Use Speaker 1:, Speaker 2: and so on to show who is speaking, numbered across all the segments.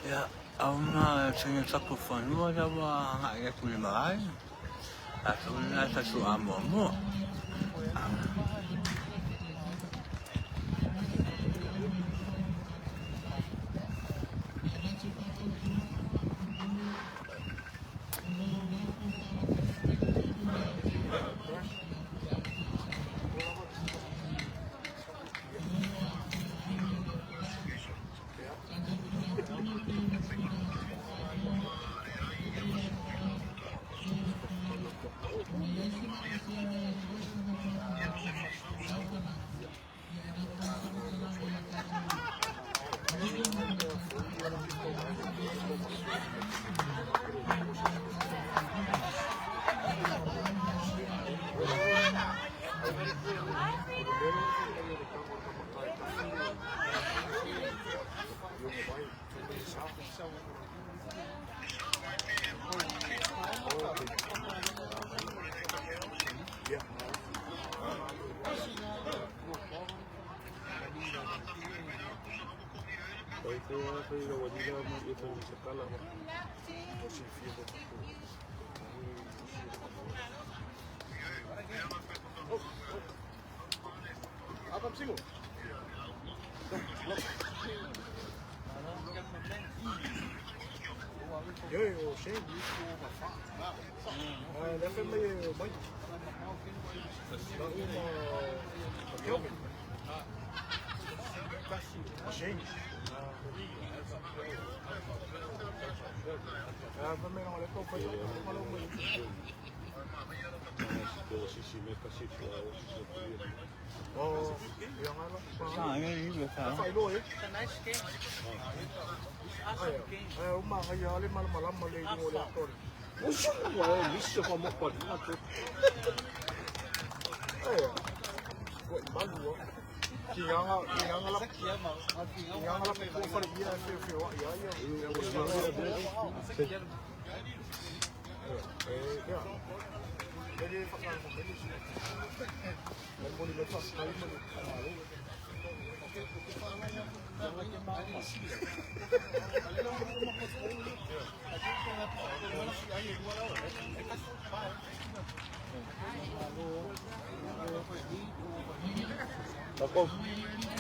Speaker 1: Ia, auma sina tapu fanua la ua agai atu i le malae, latou lena e tatou amoamoa.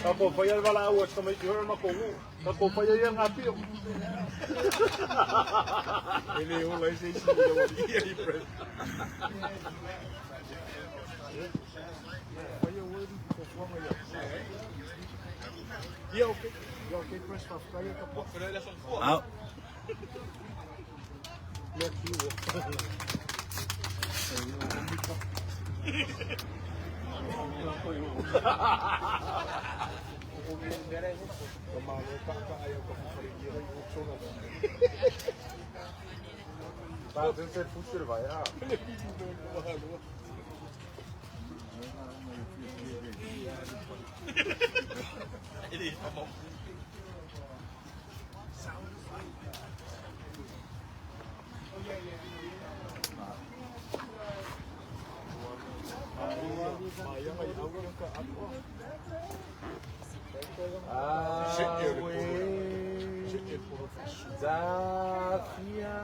Speaker 2: Tatou faia le valaau a si tamaiti foi o le matou nuu. Tatou faia ia ngapio.
Speaker 3: E le ola ai se isi i lau alii ai Brad. Faia ua ni fuafuaga ia. Ia okay. Ia okay Press faafetai e tapuai.
Speaker 1: Au.
Speaker 3: Mea kiu. Ka malo kaakaa ai o ka faleia i o tona.
Speaker 2: Tá, tem que futsal vai. Ah.
Speaker 3: Maia mai au ia ka atoa.
Speaker 2: Ah,
Speaker 3: Se e polo fasu.
Speaker 2: Zafia.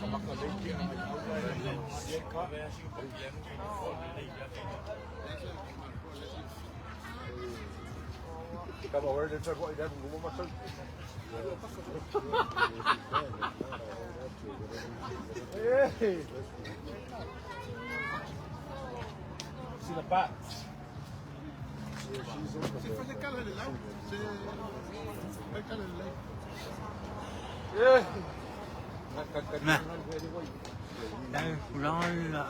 Speaker 3: Maka lei ke ai au ai ka.
Speaker 2: Kama where did what you have See the box.
Speaker 1: Nè. Đây, lo là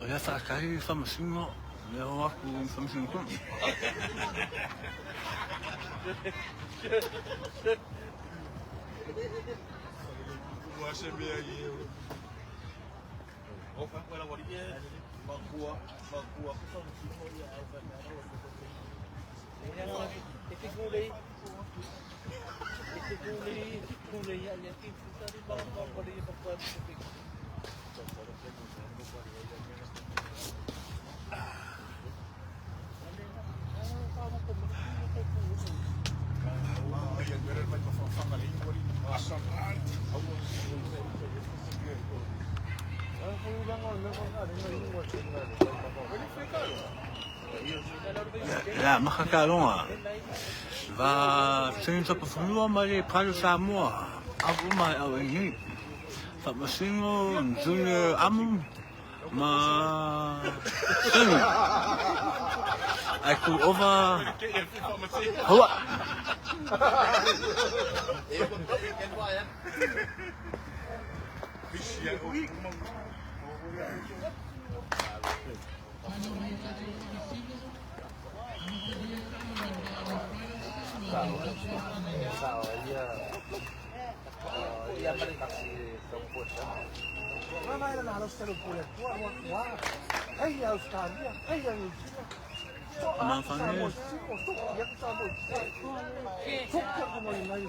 Speaker 1: O ia whakari whamasingo, me o aku whamasingo kung. La makakalonga. Va tini tapafanua ma le Pride Samoa. Apu mai au e ni. Whamasingo, Junior Amu, ma Sinu. Ai ku over. Hoa.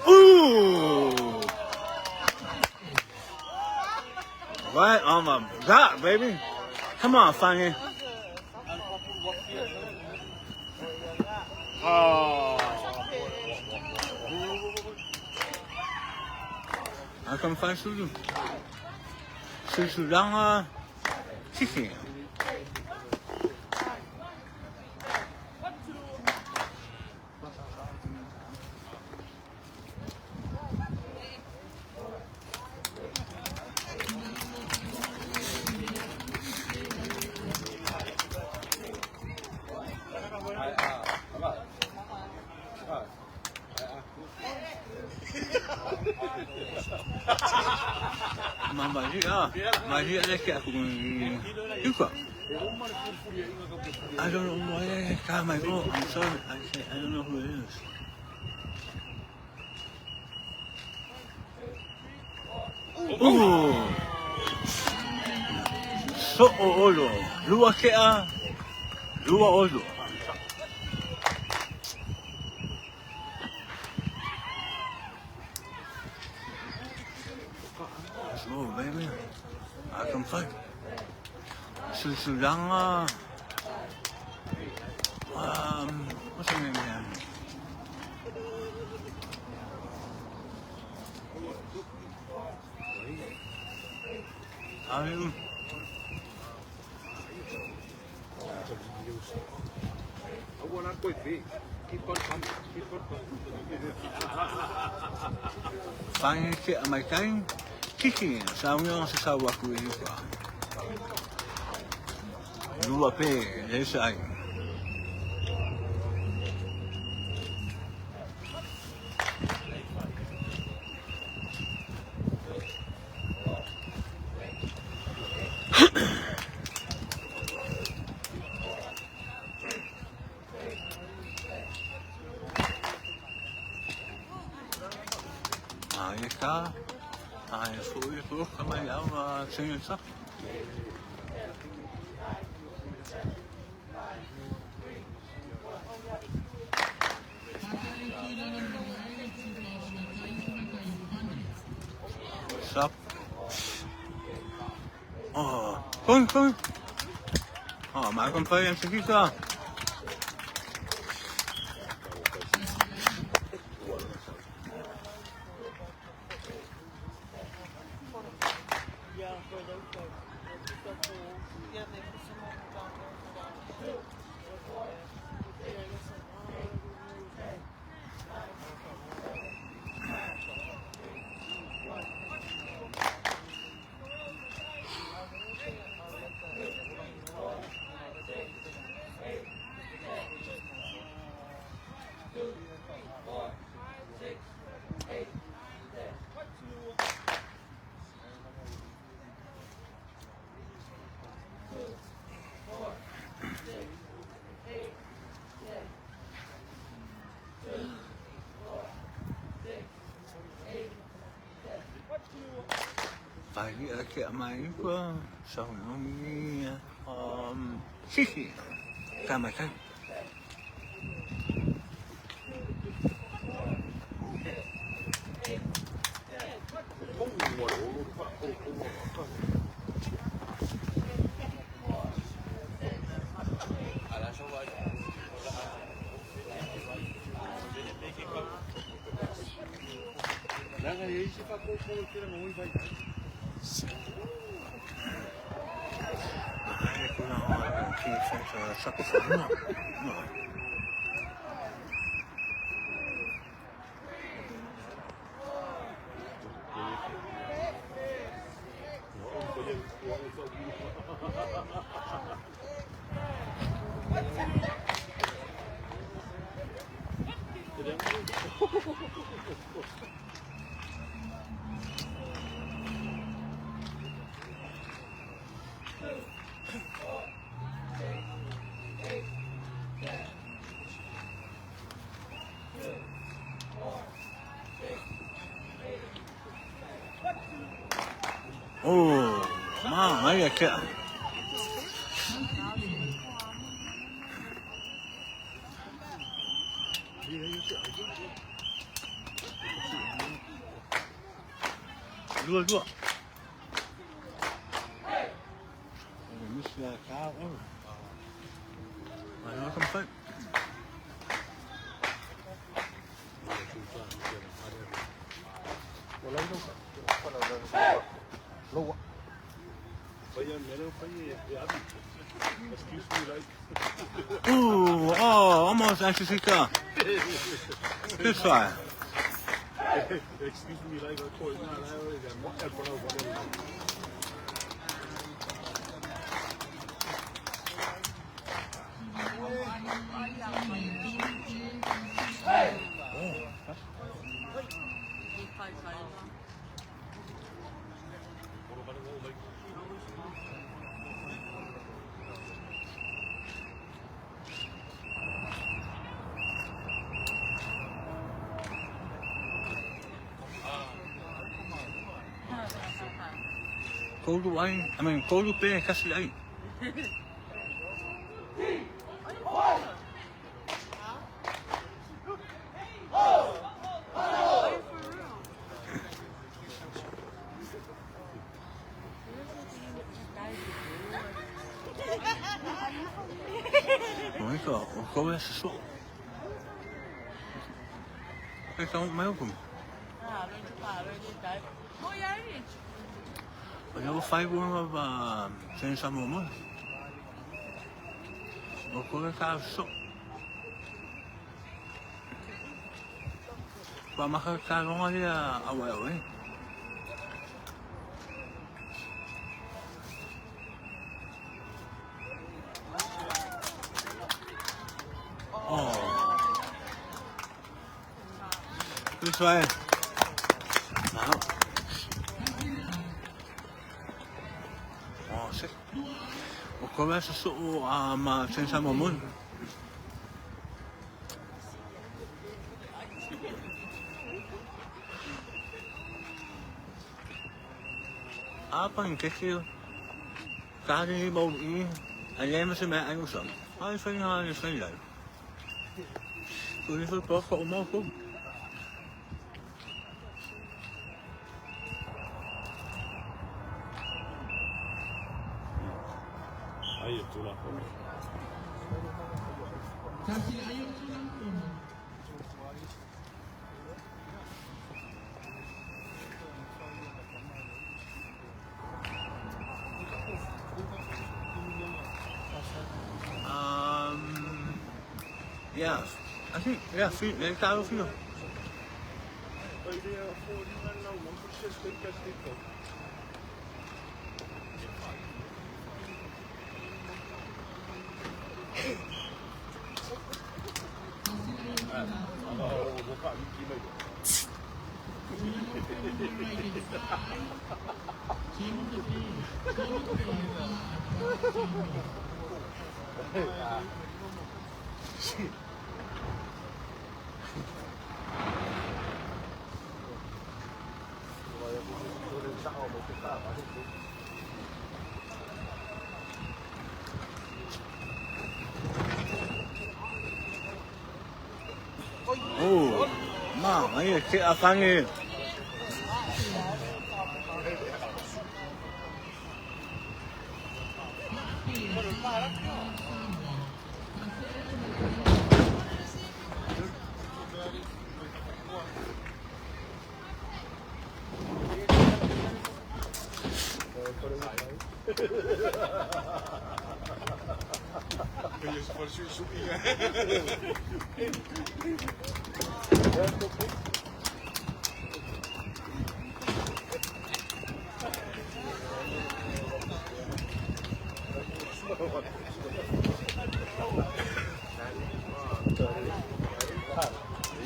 Speaker 1: Ooh! Right on the dot, baby. Come on, Fanny.
Speaker 2: Oh.
Speaker 1: I can find Suzu. Suzu Kiki. I don't know why I my boat. I'm sorry. I don't know who it is. Ooh. So olo. Lua kea. Lua olo. Let's go, baby. I can fight. Susulanga. What's her name again? Whangai ke a mai kai, kiki, sa unga se sa waku e hika. Lua pe, le sa ai. Ai ka, ai fui Ai au senior sub. Sub. Oh, kom, kom. Oh, maar kom van je. Vai ke mai ko sa no mi sisi kama kai. Ai ko na ki sa sa ko no. No. Oh, ma, mai ke. Dua dua. Misi ka o. Mai no kam.
Speaker 2: Excuse me like.
Speaker 1: Ooh, oh, almost actually. Good try.
Speaker 2: Excuse me like ko ina la ya mo ya ko na ko.
Speaker 1: Kolu ai, I mean, kolu pe kasi ai. Moika, o koe se so. E tau mai o kumu. O ia whai wunga wa sen sa mo. O koe ka so. Wa maka ka ronga ia awa e. Oh. This way. Now. Oh, se. O koe se so o a ma sen sa mo mo. A panikeke sa le mau i a leai ma se meaai o sau. A e faiga le fai ai. O le foi poko o mau kou.
Speaker 2: Ai e Tulafono.
Speaker 1: Yeah, I think, yeah, talo filo. Oh, ma, ai ke afangi.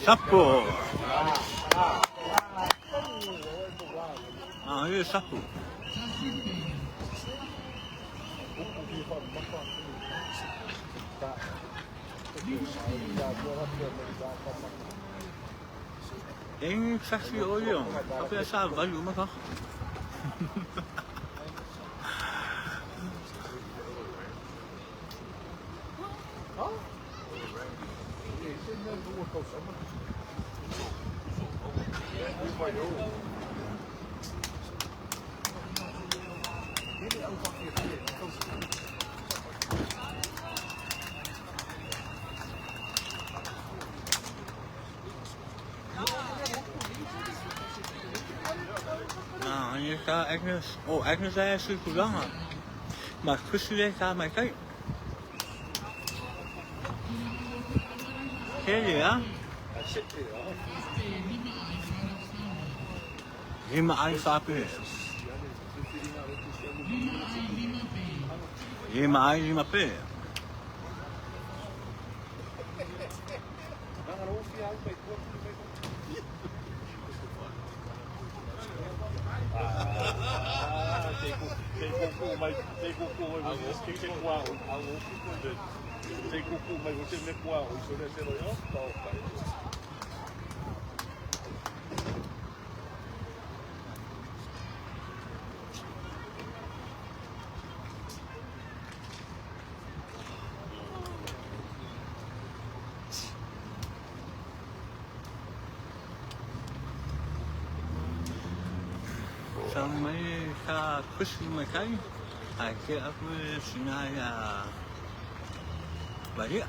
Speaker 1: Sapo. Ah, e sapo. Eng saksi oyo. Apa sa valu maka. Ah, hier staat Agnes. Oh, Agnes is super lang. Maar tussen staat mijn kijk. Ken je, ja? Lima ai fa pe. Lima ai lima pe. Mai sa kusi mai kai ai ke aku sinaya balik.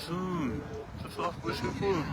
Speaker 1: Schön. Das war auch richtig cool.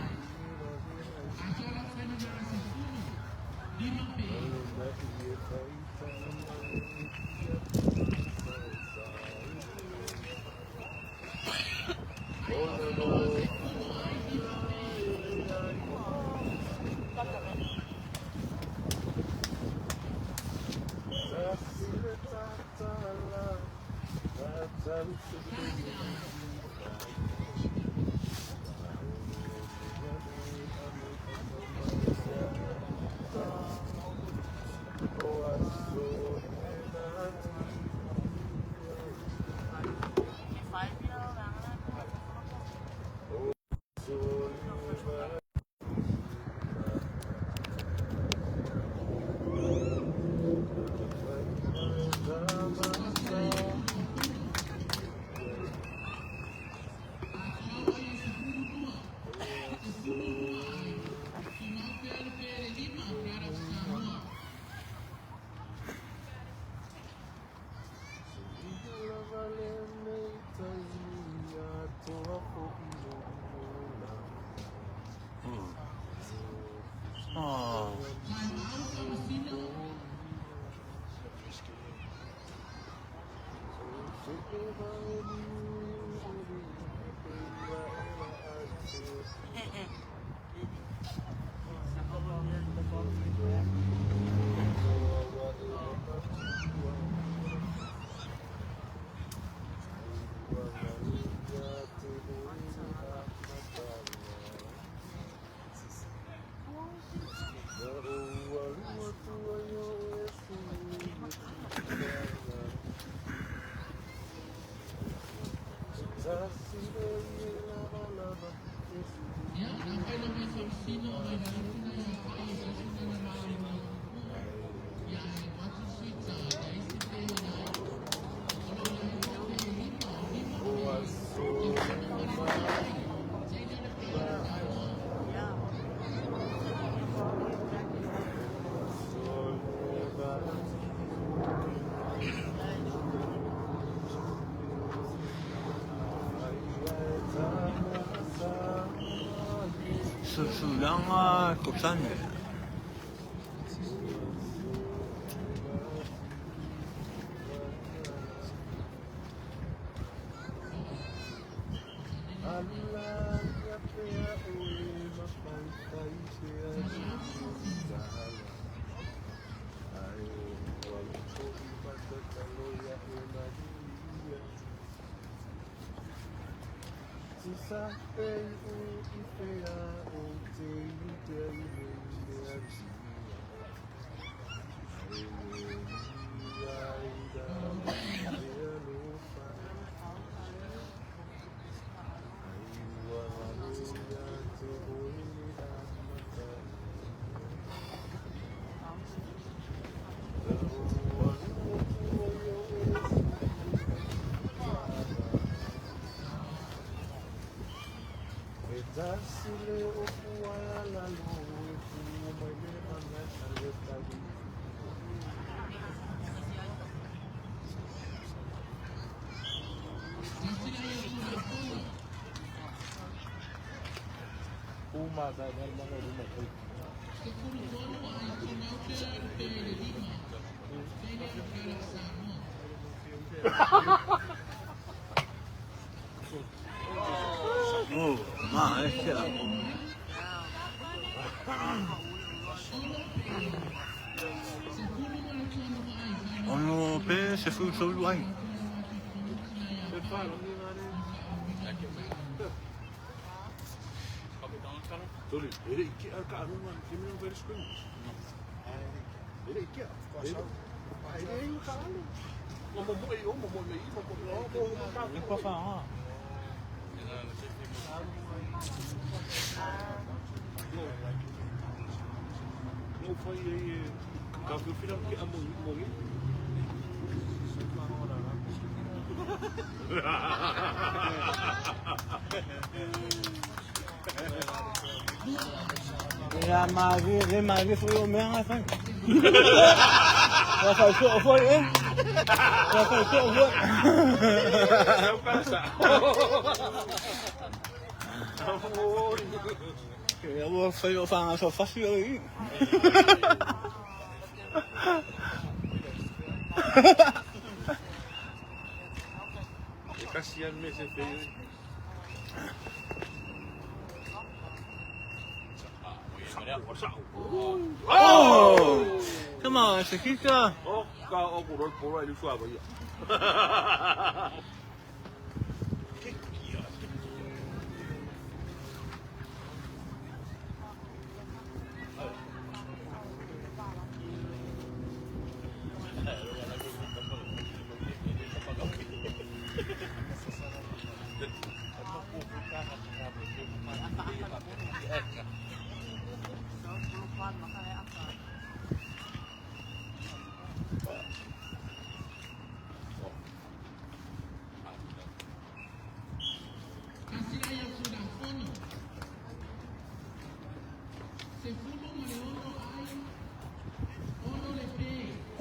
Speaker 1: Oh. Susudanga kusane. Oh, ma, é que Ono pe se fu so ai. Ia mari, le mari foi o mea ngai fai. Ia fai so foi eh. Ia fai so foi. Ia ua fai o whanga so fasi o i.
Speaker 2: E kasi a me se fe.
Speaker 1: Oh! Come on, se kika.
Speaker 2: O ka o ku rol pora i sua ba ia.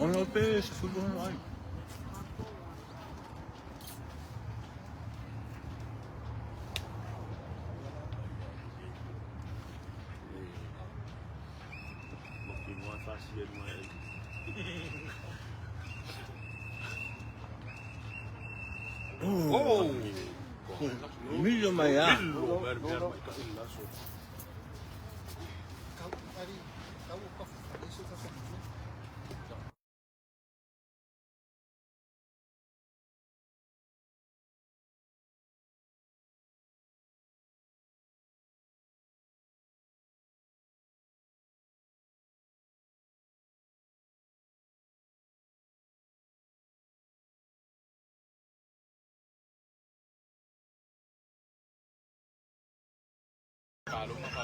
Speaker 1: Ono pe se fu bon ai.
Speaker 2: Ma ki mo fa si e mo e.
Speaker 1: Oh! Milo mai a.
Speaker 2: Lo mer mer ka illa so.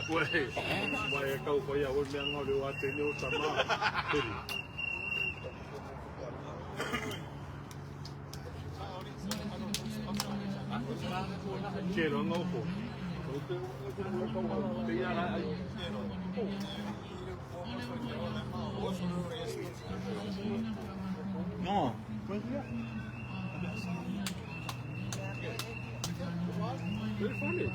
Speaker 2: Ué, vai kau ko ia o mea ngau o atene o tama. Tuli. Ke ro ngau ko. O te o te mo kau au. Te ia ra ai.
Speaker 1: No.
Speaker 2: Very funny.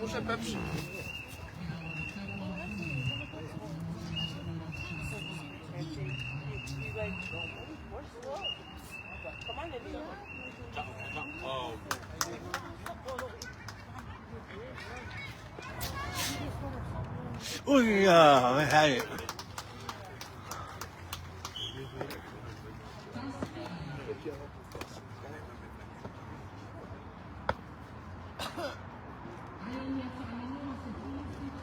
Speaker 3: Musa Pepsi.
Speaker 1: Ui, ah, hai.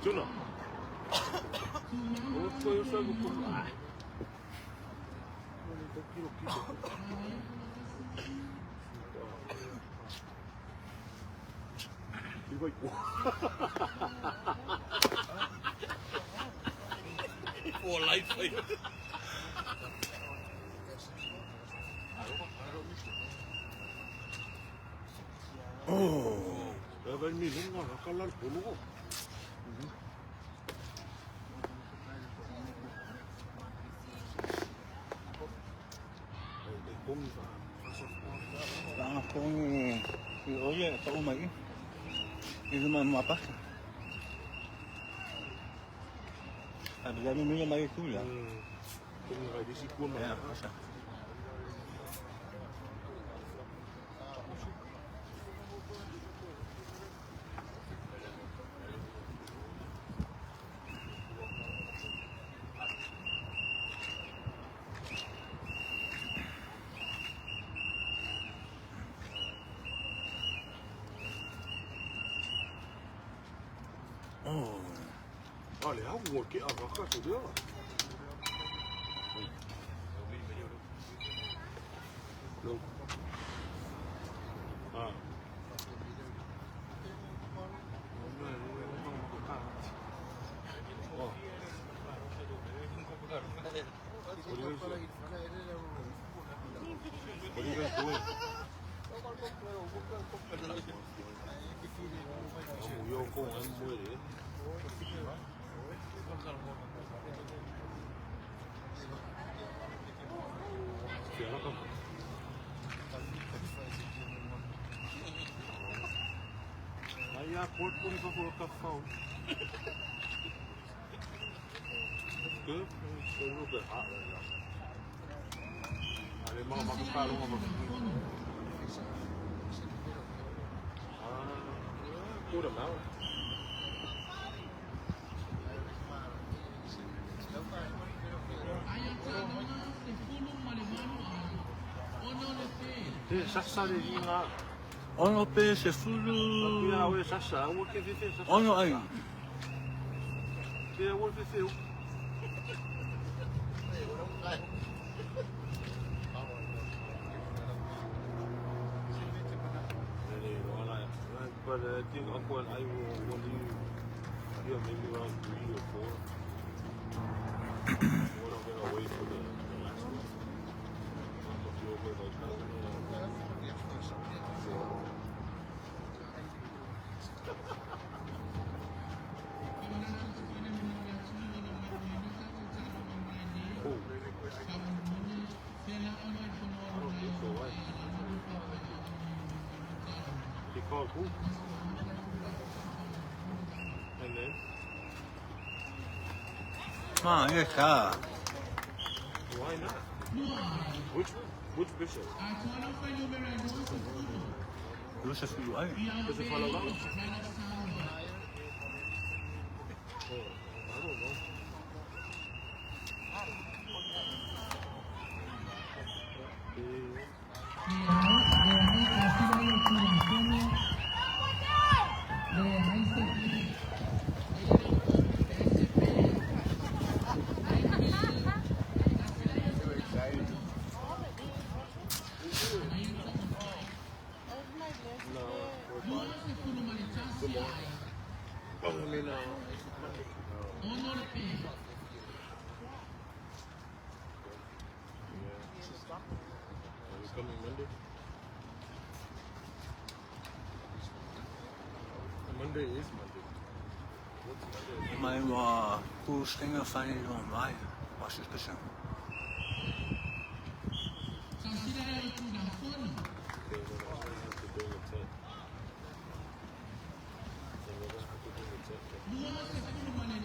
Speaker 2: Tuna. O ko yo sa ko. Ai.
Speaker 4: For life.
Speaker 2: What are you guys doing? It's good. It's a little bit hot right now. Good amount.
Speaker 1: Ono pe se fulu. Ono ai.
Speaker 2: But I think Uncle and I will leave yeah, maybe around 3 or 4. We're not gonna wait for the last one. Oh. I don't think so. Why? He called who? And then?
Speaker 1: Ma, ye ka.
Speaker 2: Why not? Which bishop?
Speaker 1: Lu se fulu ai.
Speaker 2: Bishop Falalao? Oh, I don't know. No, we're fine. Good morning. Oh, I mean, yeah. Are you coming Monday? Monday is Monday. What's Monday?
Speaker 1: Mai wa ku stinga fani lo mai. Wa se spesa.
Speaker 2: Okay, then I'm gonna have to bring a tent. Then we're gonna have to bring a tent then.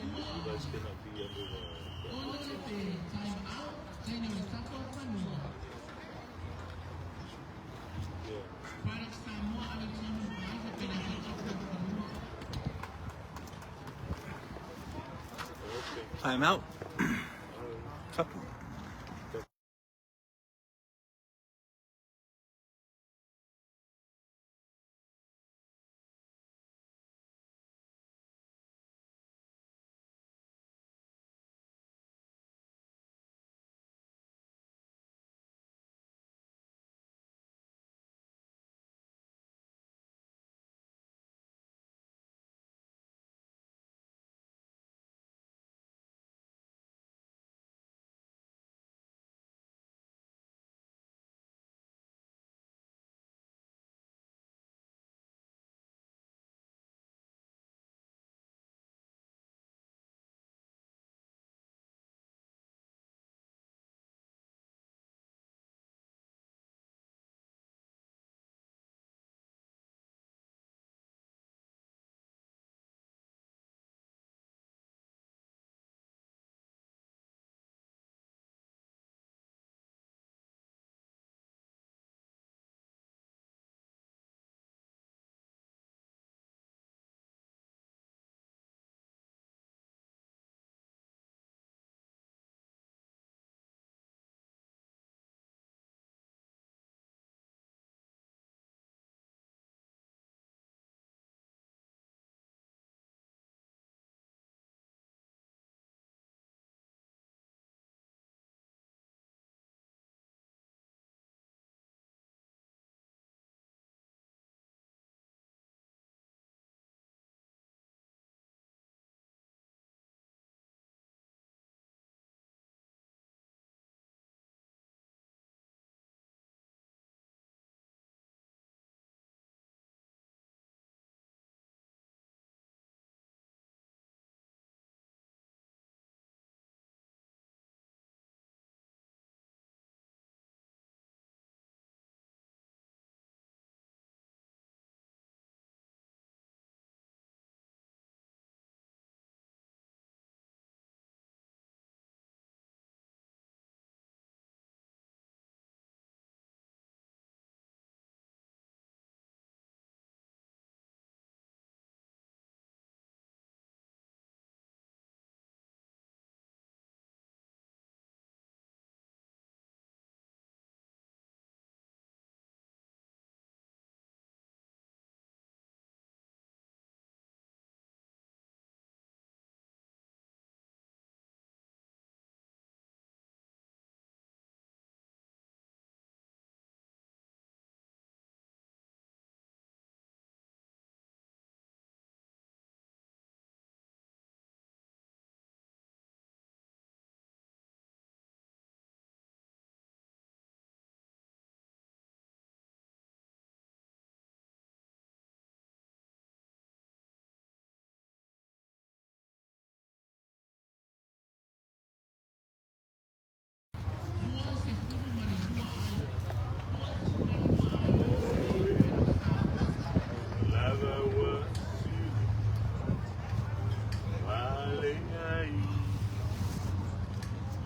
Speaker 2: Because you guys cannot be under the Yeah. Okay.
Speaker 1: Time out.
Speaker 2: All right.
Speaker 1: Couple.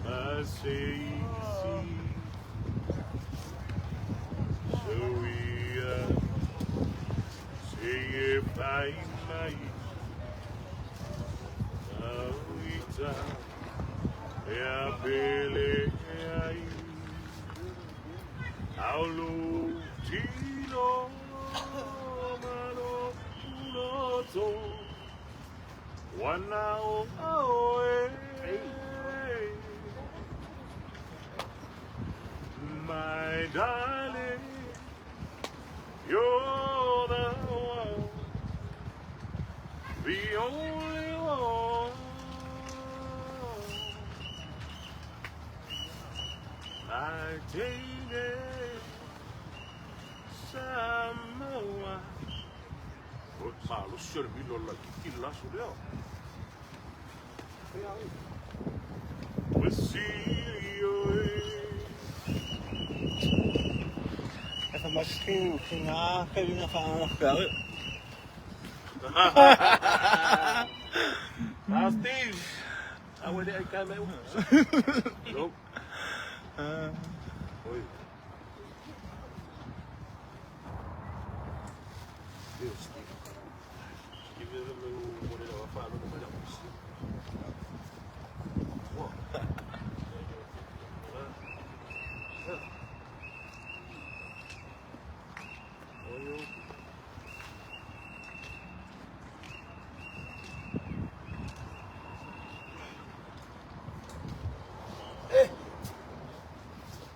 Speaker 2: Ma se isi Soia Se e fai mai Auita E a pele ai Aulu tino Mano unoto Wana o aoe My darling, you're the one, the only one. My teine Samoa. O malosi o le milo laitiiti le aso lea. Ua sili oe.
Speaker 1: Altså, måske finale kan vi nok fange.
Speaker 2: Ah, Steve! Ah, wala ay kama. Nope. Oi. Deus, Steve. Steve é meu moreno, vai falar no melhor. Oi,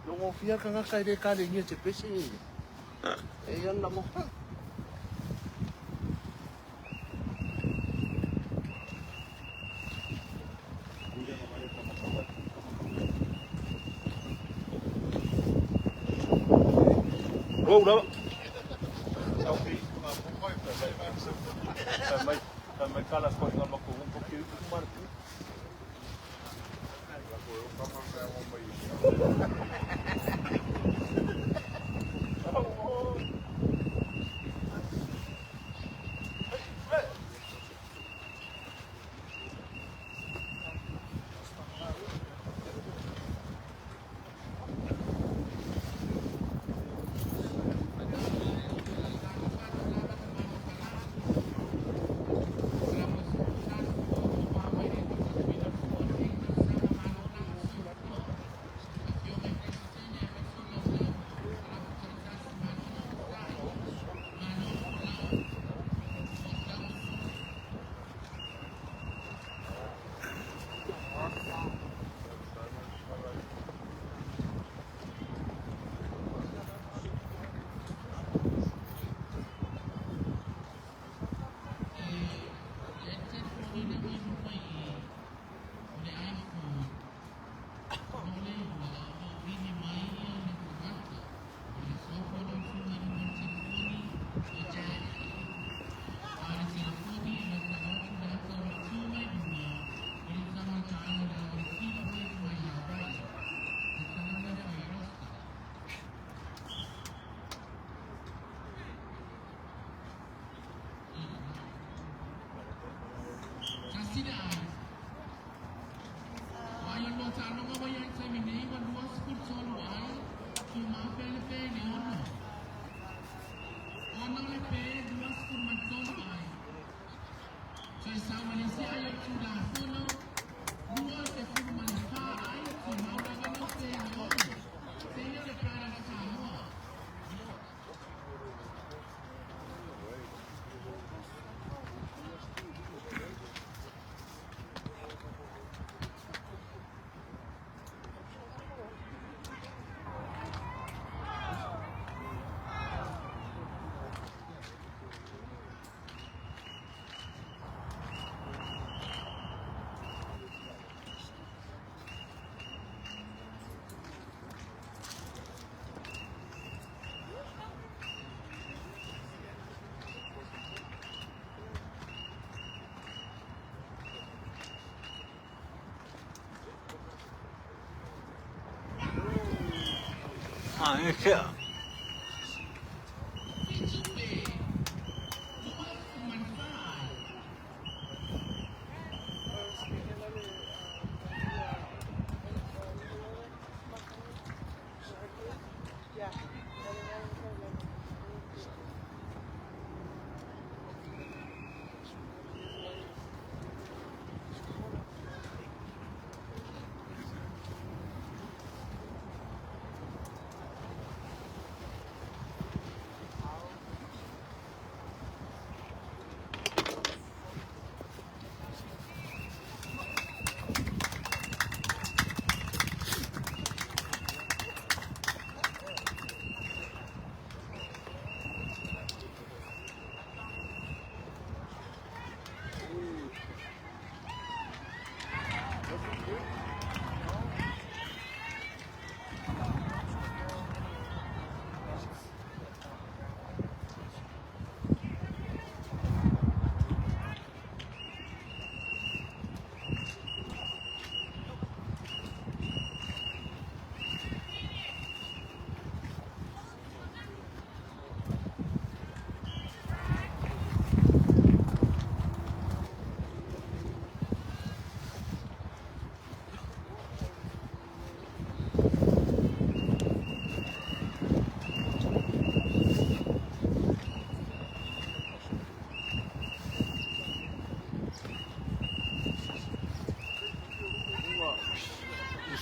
Speaker 3: Logofia kangaka e le kalegia te pese e ia lamo.
Speaker 2: Oh, lava. Mai kala koe ngā mako un poki uku marku.
Speaker 1: Ah, ikke.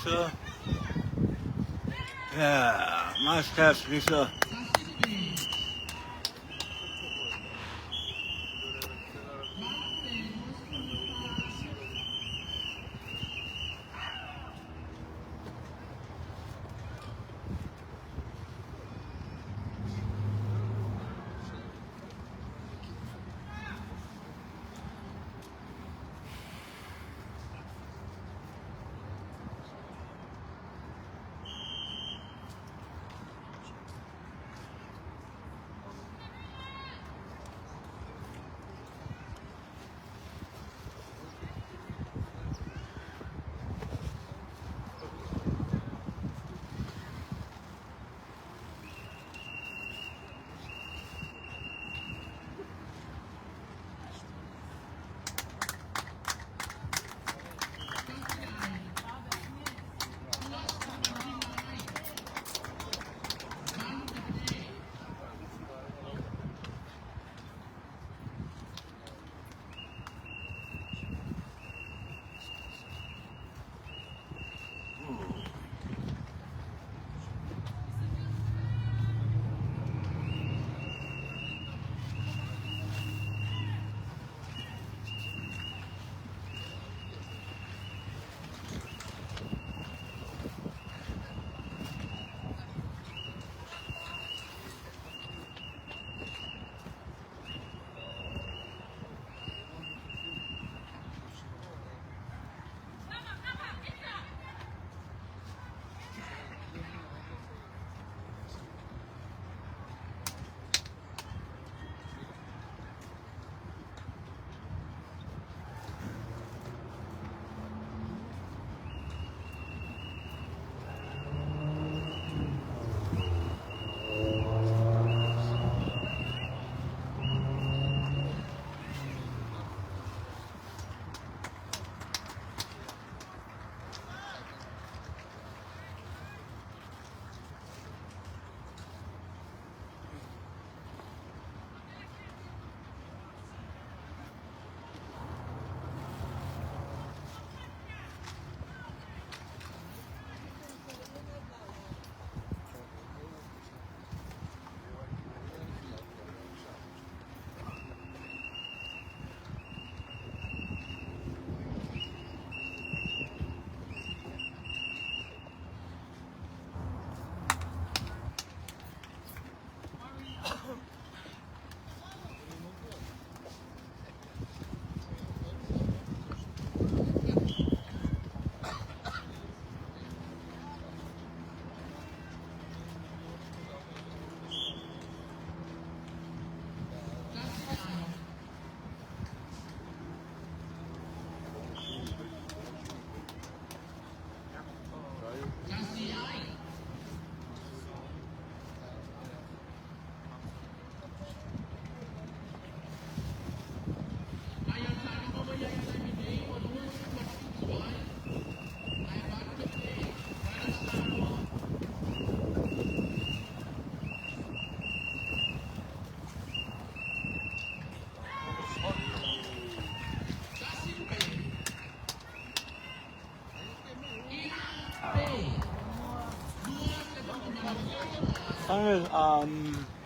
Speaker 1: Lisa. Yeah, nice catch, Lisa.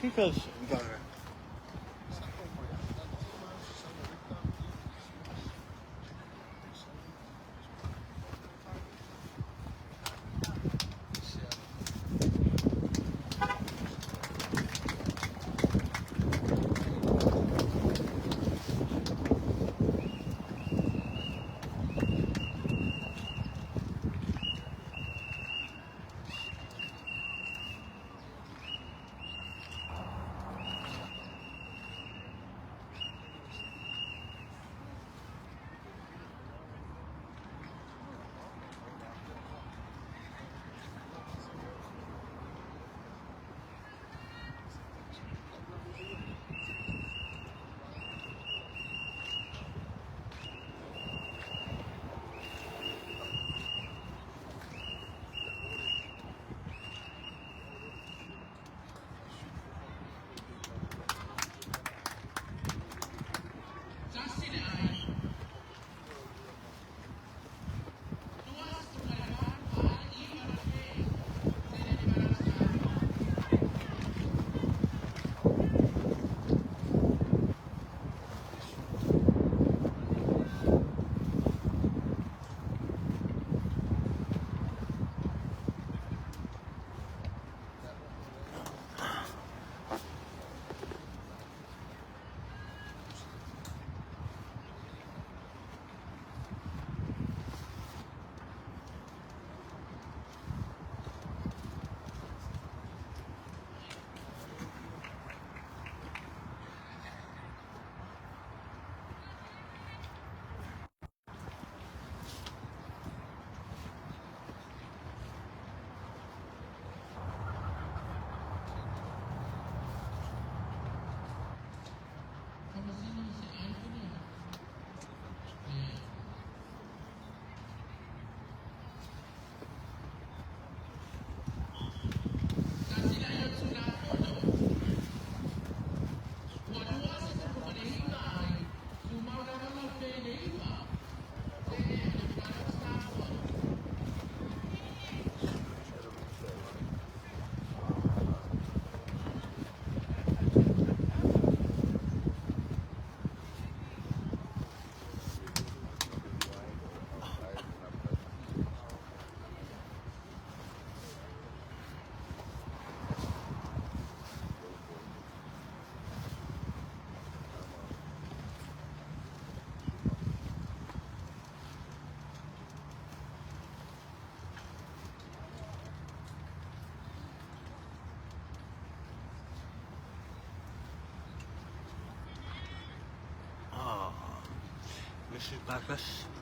Speaker 1: Kika's daughter. Faatasi.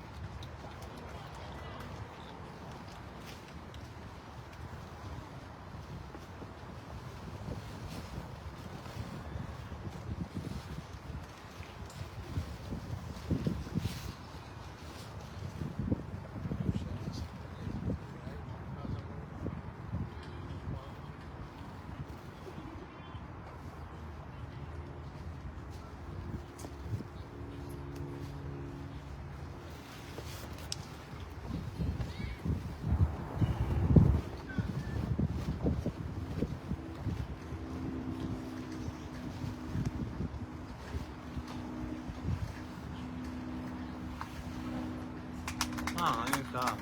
Speaker 1: Ah, tá.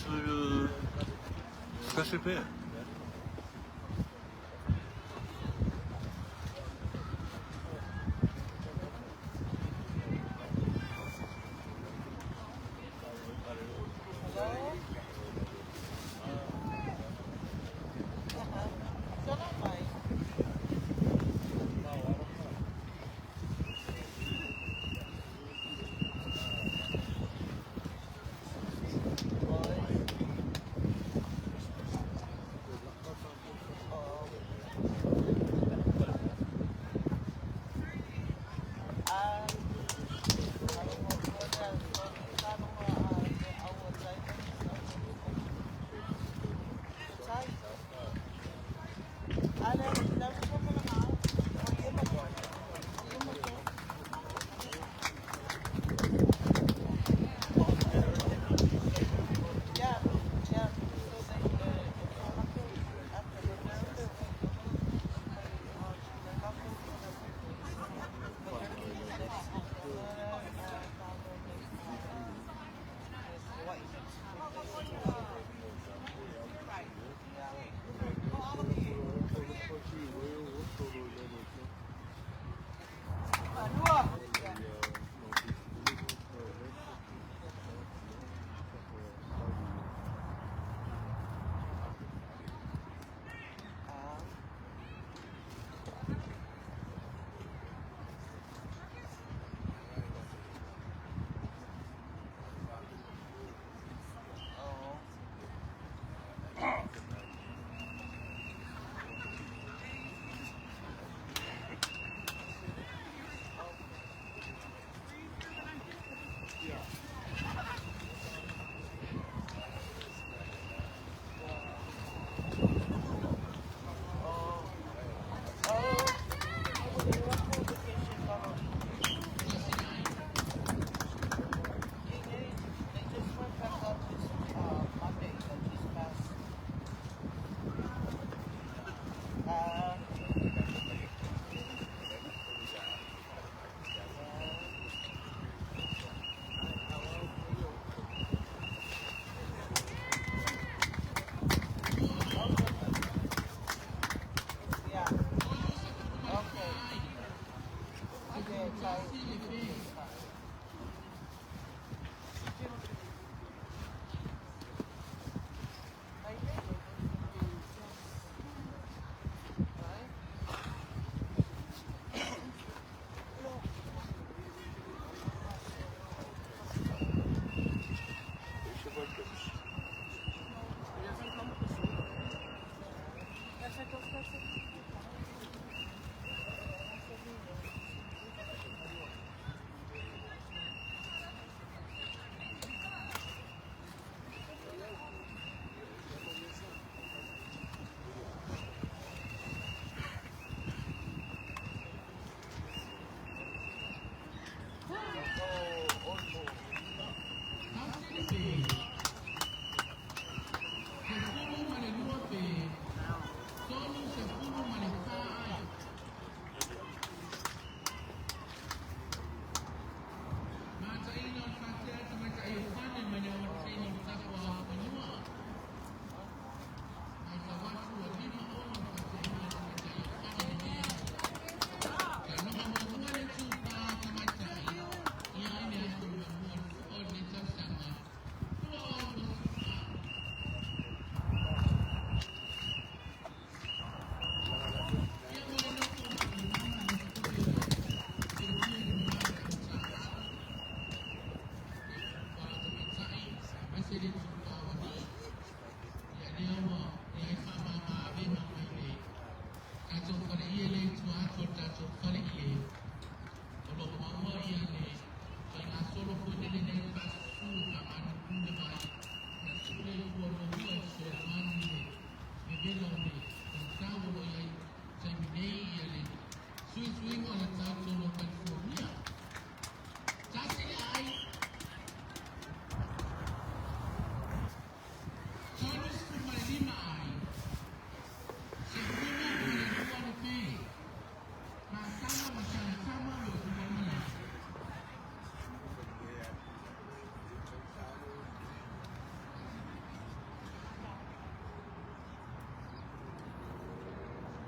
Speaker 1: Sur le KCP.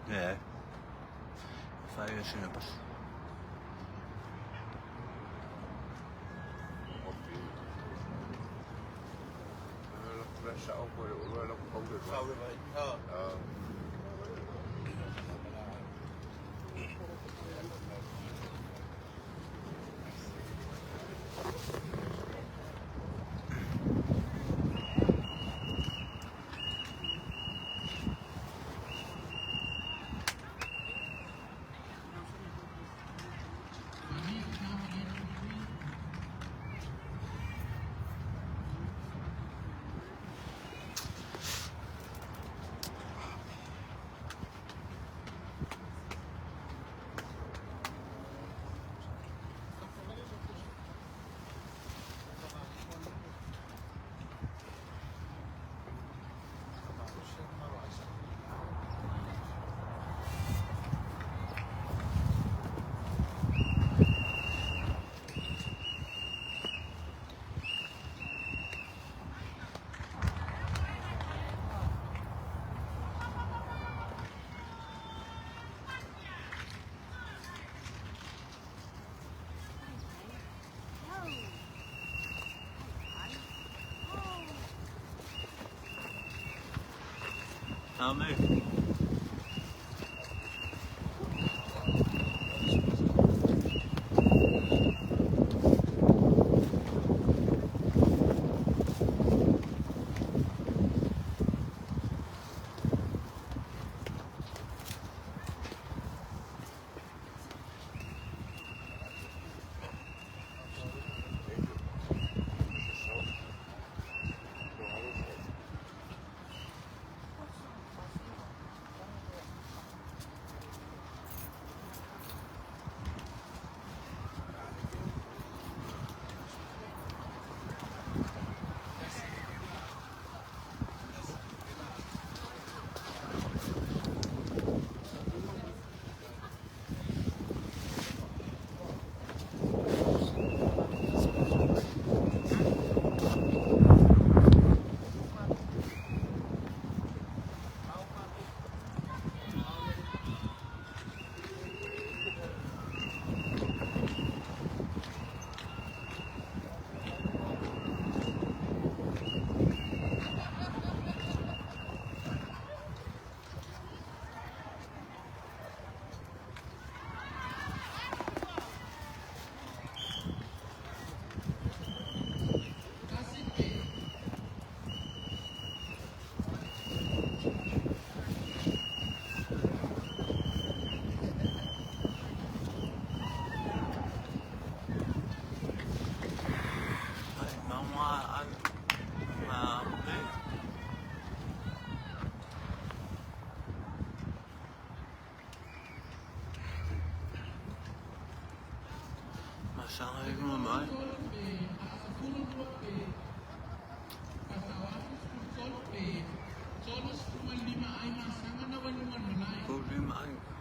Speaker 1: Leai. E fai le sina pasi. Amen.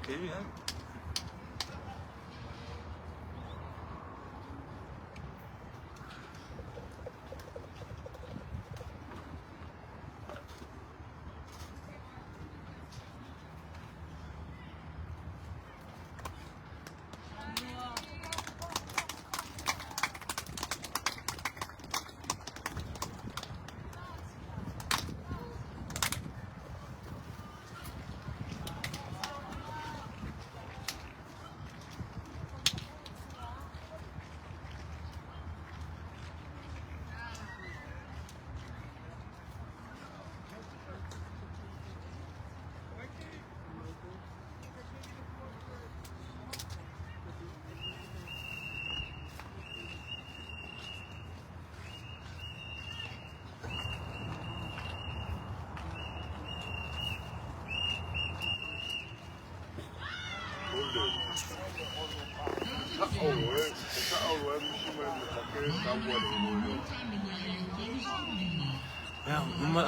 Speaker 1: Ia,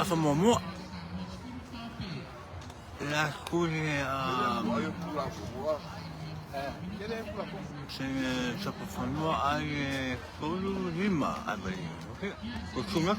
Speaker 1: aso muamua. La skuli se sapafanua ai e 35, I believe. Okay. Ko tunga.